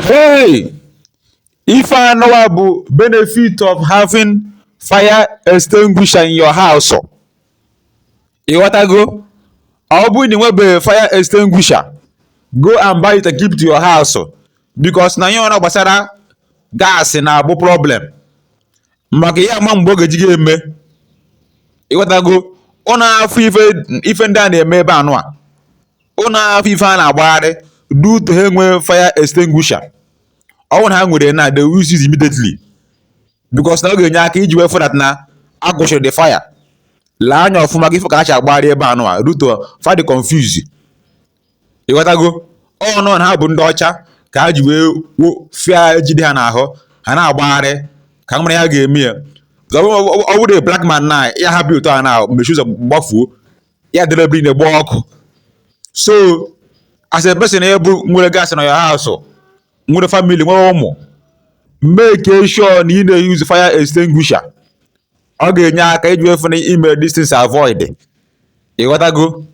Hey! Ife anụwa bụ benefit of having fire extinguisher in your house. Ịghọtago? Ọ bụrụ na ị nwebeghị fire extinguisher, go and buy it and keep it to your house, because na ihe ọra gbasara gas na-abụ problem maka ihe ama mgbe ọ ga-eji gị eme. Ịghọtago? Ọ na-afụ ife ife ndị a na-eme ebe anụ a, ọ na-afụ ife a na-agbagharị due to ha enwe fire extinguisher. Ọ bụrụ na ha nwere na, they will use it immediately, because na ọ ga-enye aka iji wee fụ that na akwụsịrị the fire. Lee anya ọfụma ka ife ka ha si agbagharị ebe anụ a due to fa dị confuse. Ịghọtago? Ọ nọ na ha bụ ndị ọcha ka ha ji wee fịa ejide ha n'ahụ, ha na-agbagharị ka mara ya ga-eme ya. Ọ bụrụ black man na ya hapụ otu a na mmechi ụzọ gbafuo ya, dịrị ebe niile gbaa ọkụ. So as a person ebu nwere gas na your house, nwere family, nwere ụmụ, make sure na ị na-use fire extinguisher. Ọ ga-enye aka iji wee fụ na ime distance avoid. Ịghọtago?